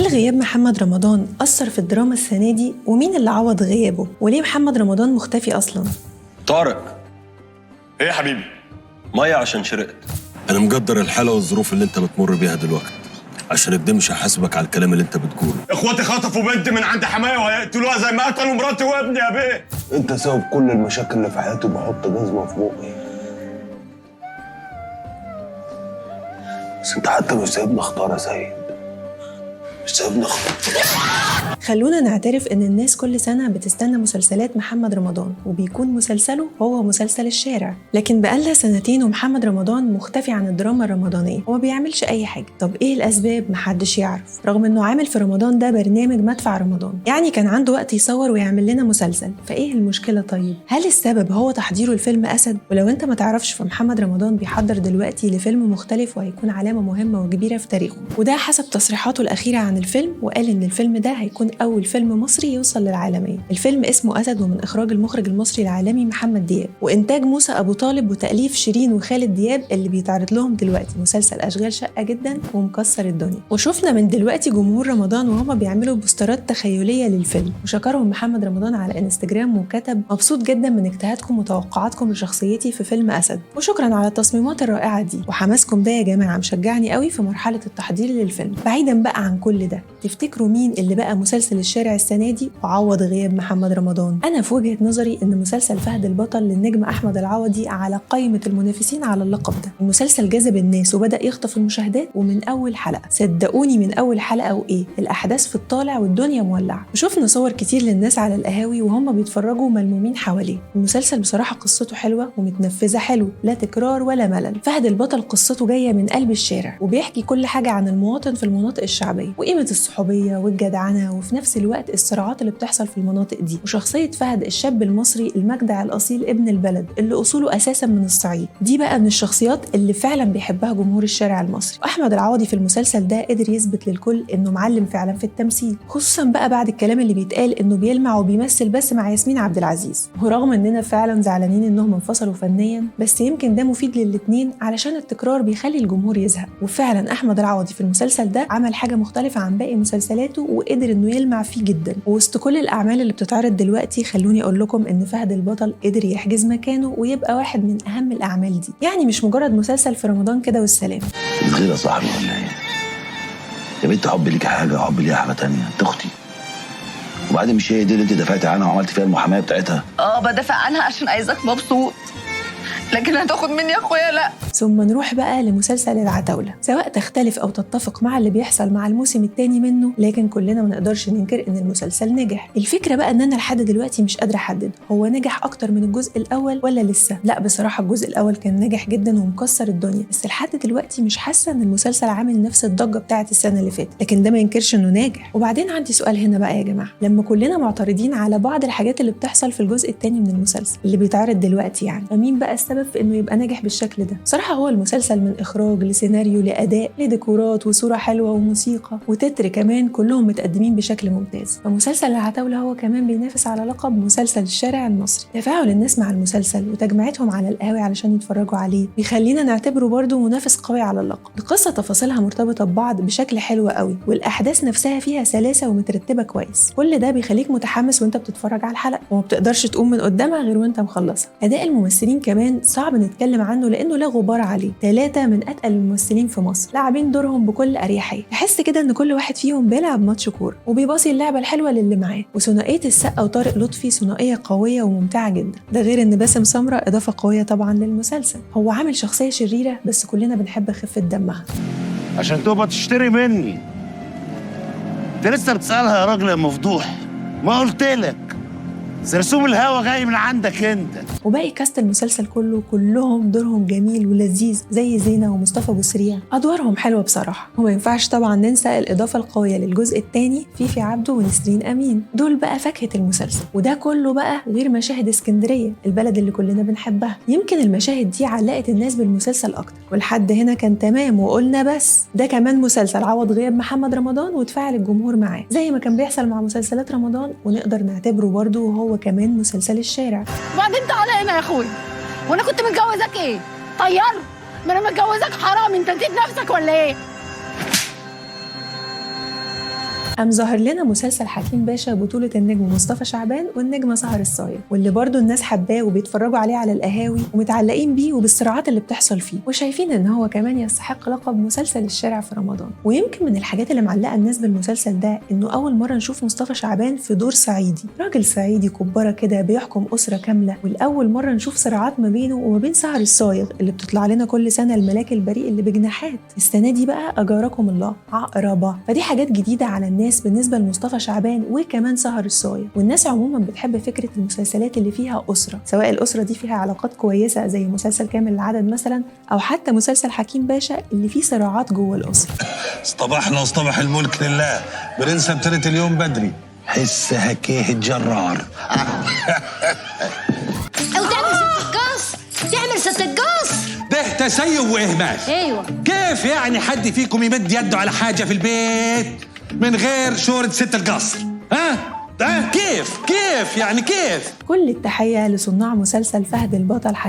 هل غياب محمد رمضان أثر في الدراما السنة دي؟ ومين اللي عوض غيابه؟ وليه محمد رمضان مختفي أصلا؟ طارق، ايه يا حبيبي؟ مية عشان شرقت. انا مقدر الحالة والظروف اللي انت بتمر بيها دلوقتي، عشان كده مش هحاسبك على الكلام اللي انت بتقوله. اخواتي خطفوا بنت من عند حماية وهيقتلوها زي ما قتلوا مراتي وابني يا بيه. انت سبب كل المشاكل اللي في حياتي، وبحط جزمه في بقي. بس انت حتى مش سايبني اختار يا سيد، مش سايبني اختار. خلونا نعترف إن الناس كل سنة بتستنى مسلسلات محمد رمضان، وبيكون مسلسله هو مسلسل الشارع، لكن بقالها سنتين ومحمد رمضان مختفي عن الدراما الرمضانية وما بيعملش أي حاجة. طب إيه الأسباب؟ محدش يعرف، رغم إنه عامل في رمضان ده برنامج مدفع رمضان، يعني كان عنده وقت يصور ويعمل لنا مسلسل، فإيه المشكلة؟ طيب هل السبب هو تحضيره لفيلم أسد؟ ولو أنت ما تعرفش فمحمد رمضان بيحضر دلوقتي لفيلم مختلف وهيكون علامة مهمة وكبيرة في تاريخه، وده حسب تصريحاته الأخيرة عن الفيلم، وقال إن الفيلم ده هيكون أول فيلم مصري يوصل للعالمية. الفيلم اسمه أسد، ومن إخراج المخرج المصري العالمي محمد دياب، وإنتاج موسى أبو طالب، وتأليف شيرين وخالد دياب اللي بيتعرض لهم دلوقتي مسلسل أشغال شقة جدا ومكسر الدنيا. وشفنا من دلوقتي جمهور رمضان وهما بيعملوا بوسترات تخيلية للفيلم، وشكرهم محمد رمضان على انستجرام وكتب: مبسوط جدا من اجتهادكم وتوقعاتكم لشخصيتي في فيلم أسد، وشكرا على التصميمات الرائعة دي وحماسكم ده يا جماعة مشجعني قوي في مرحلة التحضير للفيلم. بعيدا بقى عن كل ده، تفتكروا مين اللي بقى مسلسل الشارع السنة دي وعوض غياب محمد رمضان؟ أنا في وجهة نظري إن مسلسل فهد البطل للنجم أحمد العوضي على قائمة المنافسين على اللقب ده. المسلسل جذب الناس وبدأ يخطف المشاهدات، ومن أول حلقة، صدقوني من أول حلقة، وإيه الأحداث في الطالع والدنيا مولعة، وشفنا صور كتير للناس على القهاوي وهم بيتفرجوا ملمومين حواليه. المسلسل بصراحة قصته حلوة ومتنفذة حلو، لا تكرار ولا ملل. فهد البطل قصته جاية من قلب الشارع، وبيحكي كل حاجة عن المواطن في المناطق الشعبية وقيمة الصحوبية والجدعنة، وفي نفس الوقت الصراعات اللي بتحصل في المناطق دي. وشخصية فهد الشاب المصري المجدع الأصيل ابن البلد اللي أصوله أساسا من الصعيد، دي بقى من الشخصيات اللي فعلا بيحبها جمهور الشارع المصري. وأحمد العوضي في المسلسل ده قدر يثبت للكل إنه معلم فعلا في التمثيل، خصوصا بقى بعد الكلام اللي بيتقال إنه بيلمع وبيمثل بس مع ياسمين عبد العزيز. ورغم إننا فعلا زعلانين إنهم انفصلوا فنيا، بس يمكن ده مفيد للاتنين علشان التكرار بيخلي الجمهور يزهق. وفعلا أحمد العوضي في المسلسل ده عمل حاجة مختلفة عن باقي مسلسلاته وقدر انه يلمع فيه جدا. ووسط كل الاعمال اللي بتتعرض دلوقتي، خلوني اقول لكم ان فهد البطل قدر يحجز مكانه ويبقى واحد من اهم الاعمال دي، يعني مش مجرد مسلسل في رمضان كده والسلام. بتغير يا صاحبي ولا ايه؟ يا بنت حبي ليك حاجة وحبي ليها حاجة تانية، انت اختي. وبعدين مش هي دي اللي انت دافعتي عنها وعملت فيها المحاميه بتاعتها؟ بدافع عنها عشان عايزاك مبسوط، لكن هتاخد مني يا اخويا؟ لا. ثم نروح بقى لمسلسل العتاولة. سواء تختلف أو تتفق مع اللي بيحصل مع الموسم الثاني منه، لكن كلنا ما نقدرش ننكر إن المسلسل نجح. الفكرة بقى إن أنا لحد دلوقتي مش قادرة أحدد هو نجح أكتر من الجزء الأول ولا لسه. لا بصراحة الجزء الأول كان ناجح جدا ومكسر الدنيا، بس لحد دلوقتي مش حاسة إن المسلسل عامل نفس الضجة بتاعة السنة اللي فاتت، لكن ده ما ينكرش إنه ناجح. وبعدين عندي سؤال هنا بقى يا جماعة، لما كلنا معترضين على بعض الحاجات اللي بتحصل في الجزء الثاني من المسلسل اللي بيتعرض دلوقتي، يعني فمين بقى السبب في إنه يبقى ناجح بالشكل ده؟ صراحة هو المسلسل من إخراج لسيناريو لأداء لديكورات وصورة حلوة وموسيقى وتتر كمان، كلهم متقدمين بشكل ممتاز. فمسلسل العتاولة هو كمان بينافس على لقب مسلسل الشارع المصري. تفاعل الناس مع المسلسل وتجمعتهم على القهاوي علشان يتفرجوا عليه بيخلينا نعتبره برضه منافس قوي على اللقب. القصة تفاصيلها مرتبطة ببعض بشكل حلو قوي، والأحداث نفسها فيها سلاسة ومترتبة كويس. كل ده بيخليك متحمس وانت بتتفرج على الحلقة، وما بتقدرش تقوم من قدامها غير وانت مخلصها. أداء الممثلين كمان صعب نتكلم عنه لأنه لا غبار عليه. 3 من أتقل الممثلين في مصر لاعبين دورهم بكل أريحية، تحس كده إن كل واحد فيهم بيلعب ماتش كورة وبيباصي اللعبة الحلوة للي معاه. وثنائية السقا وطارق لطفي ثنائية قوية وممتعة جدا، ده غير إن باسم سمرة إضافة قوية طبعا للمسلسل. هو عامل شخصية شريرة بس كلنا بنحب خفة دمها. عشان تبقى تشتري مني انت لسه بتسألها يا راجل يا مفضوح؟ ما قلت لك سرسوم الهوا جاي من عندك انت. وباقي كاست المسلسل كله كلهم دورهم جميل ولذيذ، زي زينة ومصطفى بوسريع، ادوارهم حلوة بصراحة. وما ينفعش طبعا ننسى الاضافة القوية للجزء الثاني فيفي عبده ونسرين امين، دول بقى فاكهة المسلسل. وده كله بقى غير مشاهد اسكندرية، البلد اللي كلنا بنحبها. يمكن المشاهد دي علقت الناس بالمسلسل اكتر، ولحد هنا كان تمام وقلنا بس ده كمان مسلسل عوض غياب محمد رمضان وتفاعل الجمهور معاه زي ما كان بيحصل مع مسلسلات رمضان، ونقدر نعتبره برضه وهو كمان مسلسل الشارع. وبعدين تعالى هنا يا اخوي، وانا كنت متجوزك ايه؟ طيار؟ ما انا متجوزك حرام، انت نسيت نفسك ولا ايه؟ قام ظهر لنا مسلسل حكيم باشا بطولة النجم مصطفى شعبان والنجمة سهر الصايغ، واللي برضو الناس حباه وبيتفرجوا عليه على القهاوي ومتعلقين بيه وبالصراعات اللي بتحصل فيه، وشايفين ان هو كمان يستحق لقب مسلسل الشارع في رمضان. ويمكن من الحاجات اللي معلقة الناس بالمسلسل ده انه اول مرة نشوف مصطفى شعبان في دور صعيدي، راجل صعيدي كبارة كده بيحكم أسرة كاملة، والأول مرة نشوف صراعات ما بينه وما بين سهر الصايغ اللي بتطلع لنا كل سنة الملاك البريء اللي بجناحات. السنة دي بقى أجاركم الله عقربة. فدي حاجات جديدة على الناس بالنسبة لمصطفى شعبان وكمان سهر الصايغ. والناس عموما بتحب فكرة المسلسلات اللي فيها أسرة، سواء الأسرة دي فيها علاقات كويسة زي مسلسل كامل العدد مثلا، أو حتى مسلسل حكيم باشا اللي فيه صراعات جوه الأسرة. اصطبحنا واصطبح الملك لله، برنسة ابتدت اليوم بدري. حسها كيه الجرار. او تعمل ست القصر، تعمل ست القصر. ده تسيب واهمال. ايوه. كيف يعني حد فيكم يمد يده على حاجة في البيت من غير شورة ست القصر؟ ها؟ ها؟ كيف؟ كيف يعني كيف؟ كل التحية لصناع مسلسل فهد البطل حكيم